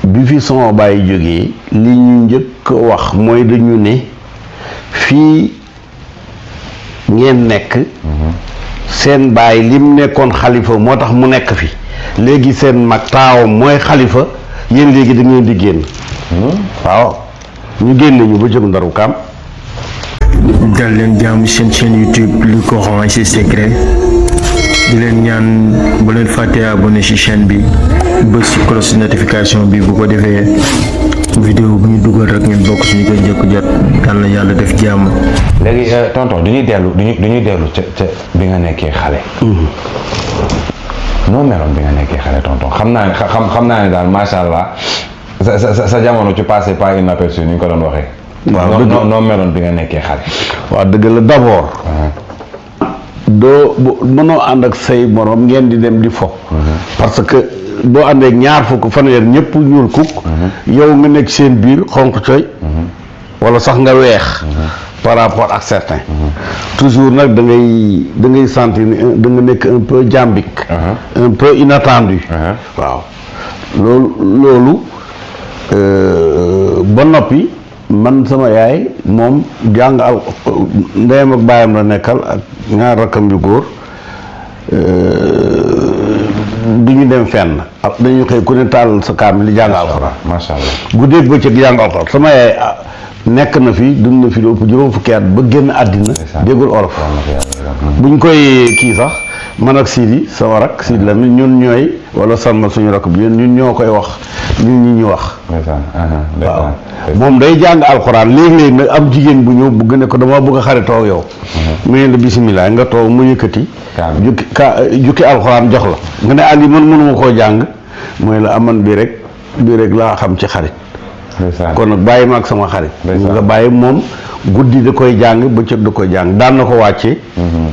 bi fi sama baay jógee li ñu njëkk wax mooy dañu ne fii ngeen nekk seen baay lim nekkoon xalifa moo tax mu nekk fi léegi seen mag taawam mooy xalifa yéen léegi da ngeen di génn waaw ñu génne ñu ba jóg Ndaru Kam. dal leen jàmm seen chaîne YouTube Luc Coran et ses secrets di leen ñaan bu leen fàttee abonné ci chaîne bi bës ci cloche notification bi bu ko defee vidéo bu ñu dugal rek ngeen bokk suñu koy njëkk jot yal na yàlla def jàmm. léegi tonton du ñuy dellu ca bi nga nekkee xale. noo meloon bi nga nekkee xale tonton xam naa ne daal macha allah sa jamono ci passé pas inaperçu ni ñu ko doon waxee. waaw noo meloon bi nga nekkee xale. waaw dëgg la d'abord. doo mënoo ànd ak say morom ngeen di dem di fo. parce que boo àndee ñaar fukk fanweer ñëpp ñuul kukk. yow nga nekk seen biir xonq coy. wala sax nga weex. par rapport ak certains. toujours nag da ngay sentir da nga nekk un peu jambique. un peu inattendu. waaw loolu ba noppi. man sama yaay moom jàng ndeyam ak baayam la nekkal ak ñaar rakkam yu góor du ñu dem fenn dañu xëy ku ne taal sa kaam li jàng alxuraan macha allah guddeeg bëccëg jàng alxuraan sama yaay nekk na fi dund na fi lu ëpp juróom fukki at ba génn àddina déggul olof buñ koy kii sax man ak Sidi sama rak Sidi la ñun ñooy wala Salma suñu rak bi ñun ñoo koy wax ñun ñu wax waaw moom day jàng alxuraan léegi-léegi nag am jigéen bu ñëw bëgg ne ko dama bëgg a xaritoo yow mu ne la bisimilah nga toog mu yëkkati jukki alxuraan jox la nga ne Ali man mënuma koo jàng mooy la aman bii rek laa xam ci xarit kon nag bàyyi ma ak sama xarit nga bàyyi moom guddi da koy jàng bëccëg da koy jàng daan na ko wàcce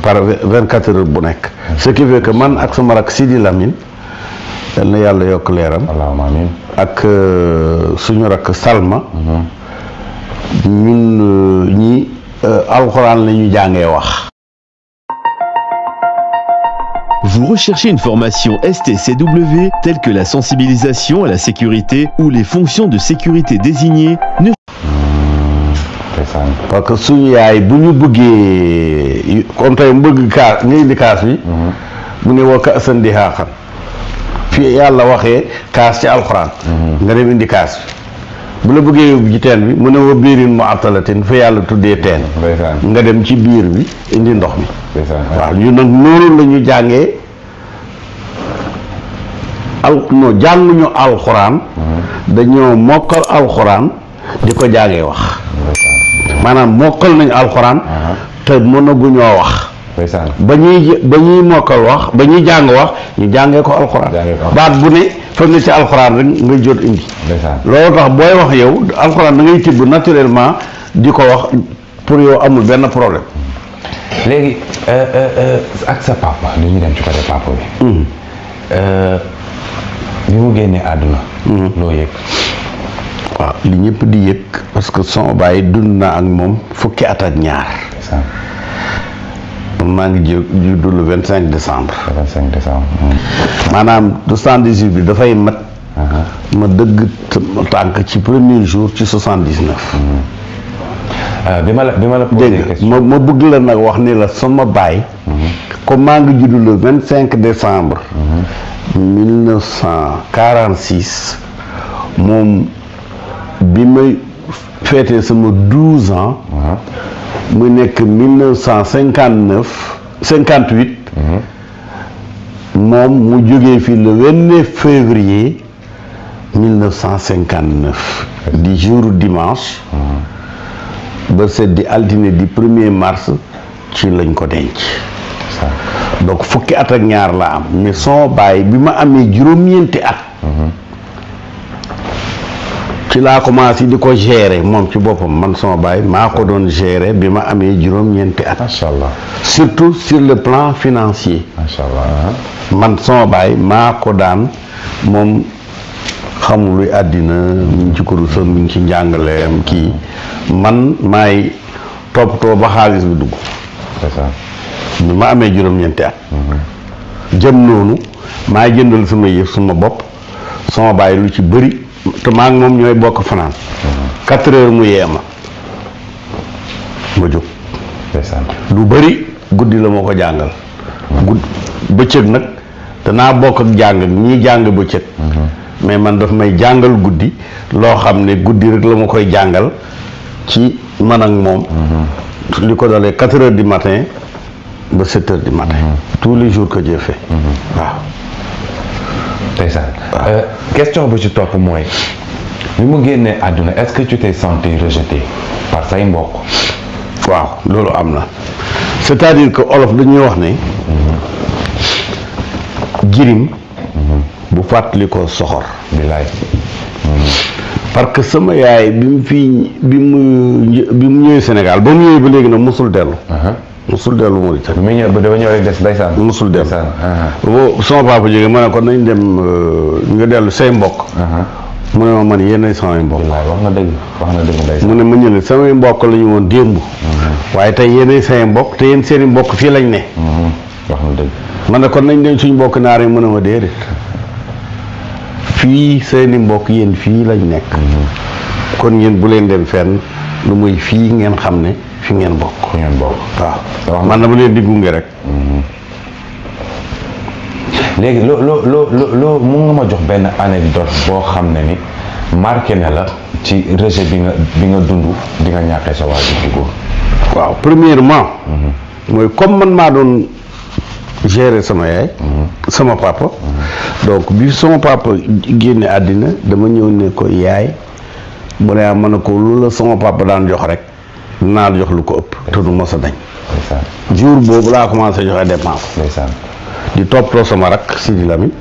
par 24 heures bu nekk ce qui fait que man ak sama rak Sidi Lamine yal na yàlla yokk leeram ak suñu rak Salma ñun ñi alxuraan la ñu jàngee wax. Vous recherchez une formation STCW telle que la sensibilisation à la sécurité ou les fonctions de sécurité désignées ne... parce que suñu yaay bu ñu bëggee comme tey mu bëgg kaas nga indi kaas bi mu ne woo ka sandi xaaxan fii yàlla waxee kaas ci alxuraan nga dem indi kaas bi bu la bëggee yóbbu ci teen bi mu ne wa biirin mu attalatin fa yàlla tuddee teen nga dem ci biir bi indi ndox mi waaw ñu nag noonu la ñu jàngee jànguñu alxuraan dañoo mokkal alxuraan di ko jàngee wax maanaam mokkal nañu alxuraan te mënaguñoo wax ba ñuy mokkal wax ba ñuy jàng wax ñu jàngee ko alxuraan baat bu ne fa nga ci alxuraan rek nga jot indi loolu tax booy wax yow alxuraan da ngay tibb naturellement di ko wax pour yow amul benn problème. léegi ak sa papa li ñu dem ci côté papa bi mu génnee àdduna loo yëg. waaw li ñëpp di yëg parce que sama baay dund na ak moom fukki at ak ñaar. maa ngi juddu le 25 décembre. maanaam 78 bi dafay mat. ma dëgg tànk ci premier jour ci 79. bi ma la dégg ma bëgg la nag wax ni la sama baay. comme maa ngi juddu le 25 décembre. 1946 moom. bi may feetee sama 12 ans mu nekk 1958 moom mu jógee fii le 29 février 1959 di jour dimanche ba set di altine di 1er mars ci lañ ko denc donc fukki at ak ñaar la am mais son baay bi ma amee juróom-ñeenti at ci laa commencé di ko gérer moom ci boppam man sama baay maa ko doon gérer bi ma amee juróom-ñeenti at. macha allah surtout sur le plan financier. macha allah man sama baay maa ko daan moom xamul luy àddina mi ngi ci kurusam mi ngi ci njàngaleem kii man maay toppatoo ba xaalis bi dugg. bi ma amee juróom-ñeenti at. jëm noonu maa jëndal sama yëf sama bopp sama baay lu ci bëri te maa ngi moom ñooy bokk fanaan 4 heures mu yee ma jóg lu bëri guddi la moo ko jàngal bëccëg nag danaa bokk ak jàng ak ñii jàng bëccëg mais man daf may jàngal guddi loo xam ne guddi rek la ma koy jàngal ci man ak moom li ko dalee 4 heures du matin ba 7 heures du matin tous les jours que j'ai fait waaw ndeysaan question bu ci topp mooy bi mu génnee àdduna est-ce que tu t'es senti rejeté par say mbokk waaw loolu am na c'est-à-dire que olof dañuy wax ne jirim bu fàttali ko soxor bilaay parce que sama yaay bi mu ñëwee Sénégal ba mu ñëwee ba léegi nag mosul dellu Mauritanie mi ñëw ba dafa ñëw rek des ndeysaan mosul dellu boo sama papa jógee ma ne ko nañ dem nga dellu say mbokk mu ne ma man yéenay samay mbokk wax nga dëgg ndeysaan mu ne ma ñëw samay mbokk la ñu woon démb waaye tey yéenay samay mbokk te yéen seeni mbokk fii lañ ne wax nga dëgg man ne kon nañ dem suñ mbokk naar yi mu ne ma déedéet fii seeni mbokk yéen fii lañ nekk kon yéen bu leen dem fenn lu muy fii ngeen xam ne fi ngeen bokk waaw man na ma leen di gunge rek léegi loo mun nga ma jox benn anecdote boo xam ne ni marqué na la ci rejet bi nga dund di nga ñàkkee sa waajur bu góor waaw premièrement mooy comme man maa doon gérer sama yaay sama papa donc bi sama papa génne àddina dama ñëw ne ko yaay bu ne mën na ko lu la sama papa daan jox rek naa jox lu ko ëpp te du mos a dañ jour boobu laa commencé joxe dépense di toppatoo sama rak Sidi Lamine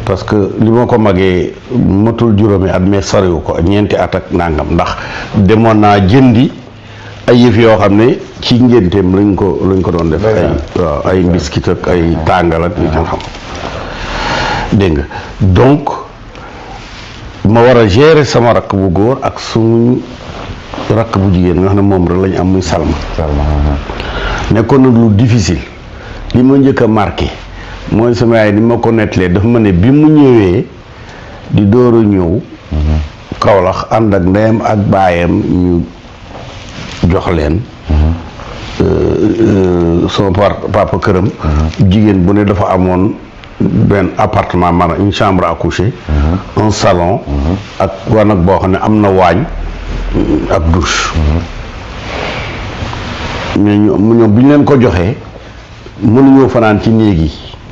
parce que li ma ko magee matul juróomi at mais soriwu ko ñeenti at ak nangam ndax demoon naa jëndi ay yëf yoo xam ne ci ngénteem lañ ko doon def ay mbiskit ak ay tàngal ak ñu xam dégg nga donc ma war a gérer sama rakk bu góor ak suñu rakk bu jigéen nga xam ne moom rek lañ am muy Salma nekkoon na lu difficile li ma njëkk a marqué mooy sama yaay ni ma ko nettalee dafa ma ne bi mu ñëwee di door a ñëw Kaolack ànd ak ndeyam ak baayam ñu jox leen sama papa këram jigéen bu ne dafa amoon benn appartement maanaam une chambre à coucher un salon ak wanag boo xam ne am na waañ ak douche mais ñoom bi ñu leen ko joxee mënuñoo fanaan ci néeg yi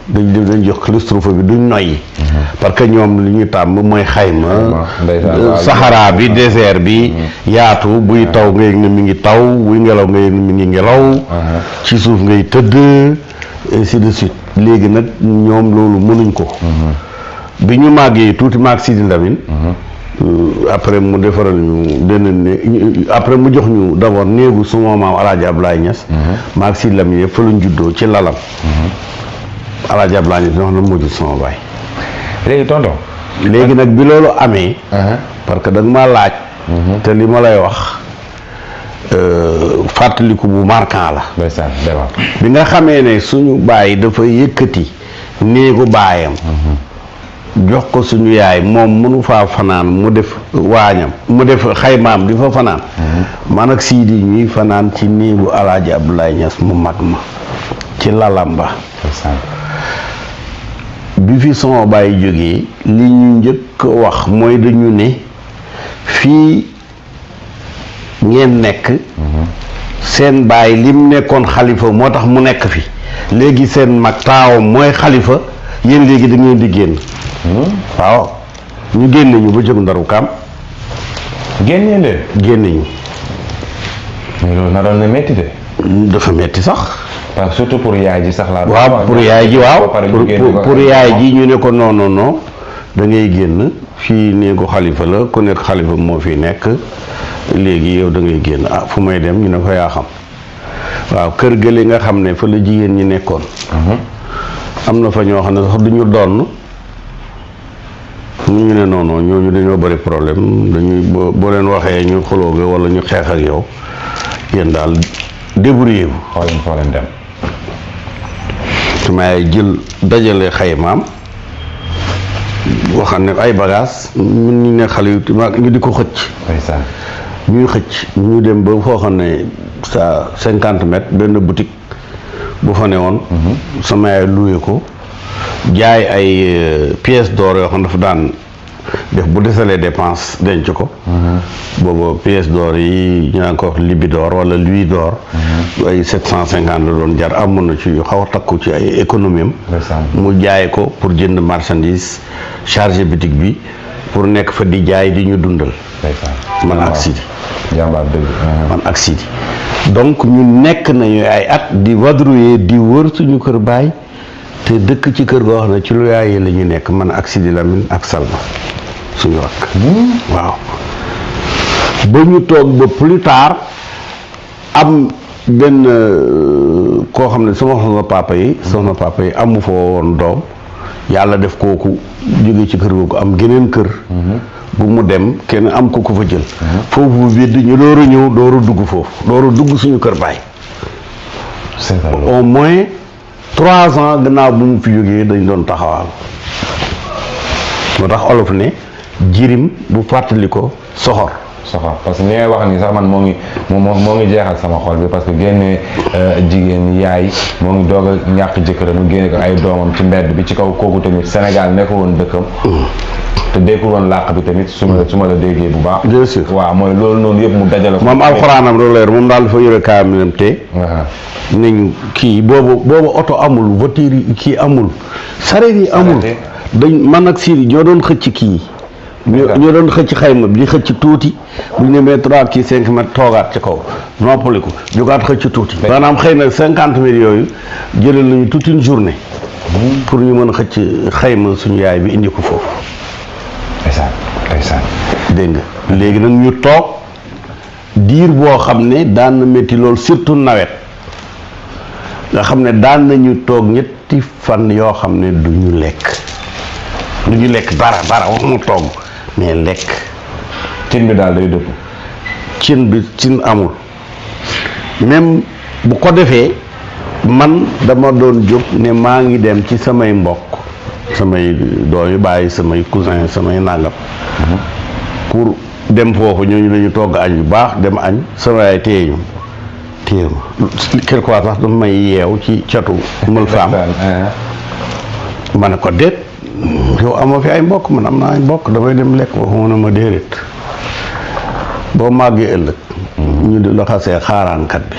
dañ jox claustrophobie bi duñ noyyi parce que ñoom li ñu tàmm mooy xayma Sahara bi désert bi yaatu buy taw nga yëg ne mi ngi taw buy ngelaw nga yëg ne mi ngi ngelaw ci suuf ngay tëdd ainsi de suite léegi nag ñoom loolu mënuñ ko bi ñu màggee tuuti maag Sidi Lamine après mu defaral ñu benn ne après mu jox ñu d'abord néegu suma maam Alaaji Ablaye Niass maag Sidi Lamine yëpp fa lañ juddoo ci lalam Alaaji Ablaye Niass wax na moo jur sama baay léegi tonton léegi nag bi loolu amee parce que da nga maa laaj te li ma lay wax fàttaliku bu marquant la bi nga xamee ne suñu baay dafa yëkkati néegu baayam jox ko suñu yaay moom mënu faa fanaan mu def waañam mu def xaymaam di fa fanaan man ak Sidi ñuy fanaan ci néegu Alaaji Abdoulaye Niass mu mag ma ci lalamba bi fi sama baay jógee li ñu njëkk wax mooy dañu ne fii ngeen nekk seen baay lim nekkoon xalifa moo tax mu nekk fi léegi seen mag taawam mooy xalifa yéen léegi da ngeen di génn waaw ñu génne ñu ba jóg Ndaru Kaam génne leen génne ñu mais loolu na doon na metti de dafa metti sax surtout pour yaay ji sax laa waaw pour yaay ji waaw pour yaay ji ñu ne ko non non non da ngay génn fii néegu xalifa la ku nekk xalifa moo fi nekk léegi yow da ngay génn ah fu may dem ñu ne ko yaa xam waaw kër gële nga xam ne fa la jigéen ñi nekkoon am na fa ñoo xam ne sax duñu donn ñu ne non non ñooñu dañoo bëri problème dañuy boo leen waxee ñu xulóoge wala ñu xeex ak yow yéen daal débrouillez-vous foo leen dem su may jël dajale xaymaam waxam ne ay bagages ñun ñu ne xale yu ñu di ko xëcc. ndeysaan. ñuy xëcc ñu dem ba foo xam ne sa 50 mètres benn boutique bu fa ne woon. sama yaay loué ko jaay ay pièces d'or yoo xam dafa daan def bu desalee dépense denc ko. boobu pièces d'or yi ñu naan ko wax libi d'or wala louis d'or. ay 750 la doon jar amoon na ci yu xaw a takku ci ay économie am. mu jaay ko pour jënd marchandise chargé boutique bi pour nekk fa di jaay di ñu dundal. man ak Sidi. jàmbaar dëgg. man ak Sidi donc ñu nekk nañu ay at di vadrouiller di wër suñu kër baay te dëkk ci kër goo xam ne ci lu yaay yi la ñu nekk man ak Sidi Lamine ak Salma suñu rakk. waaw ba ñu toog ba plus tard am benn koo xam ne soxna papa yi amu fa woon doom yàlla def kooku jóge ci kër googu am geneen kër. bu mu dem kenn am ko fa jël. foofu wedd ñu door a ñëw door a dugg foofu door a dugg suñu kër baay. au moins 3 ans gannaaw bu mu fi jógee dañ doon taxawal. moo tax olof ne jirim bu fàttali ko soxor. parce que ni ngay wax ni sax man moo ngi jeexal sama xol bi parce que génne jigéen yaay moo ngi doog a ñàkk jëkkëram mu génne ko ay doomam ci mbedd bi ci kaw kooku tamit Sénégal nekk woon dëkkam. te déggul woon làq bi tamit su ma la déggee bu baax. bien sûr waaw mooy loolu noonu yëpp mu dajale ko. moom alxuraanam loolu leer moom daal dafa yore kaamilam te. nañ kii boobu oto amul voiture yi kii amul. sareet yi amul dañ man ak Sidi ñoo doon xëcc kii. ñoo doon xëcc xayma bi di xëcc tuuti bu ñu demee 3 kii 5 mètres toogaat ci kaw noppaliku jógaat xëcc tuuti. maanaam xëy na 50 mètres yooyu jëlal nañu toute une journée. pour ñu mën a xëcc xayma suñu yaay bi indi ko foofu. ndeysaan. dégg nga léegi nag ñu toog diir boo xam ne daan na métti lool surtout nawet nga xam ne daan nañu toog ñetti fan yoo xam ne du ñu lekk dara waxuma toog mais lekk. cin bi daal day dëpp. cin amul même bu ko defee man dama doon jóg ne maa ngi dem ci samay mbokk samay doom yu bàyyi samay cousin samay nàngam pour dem foofu ñooñu dañu togg añ yu baax dem añ sama yaay téye ma quelque fois sax dafa may yeew ci catu mël faam ma ne ko déet yow amoo fi ay mbokk man am naa ay mbokk damay dem lekk foofu mu ne ma déedéet boo màggee ëllëg ñu di la xasee xaaraankat bi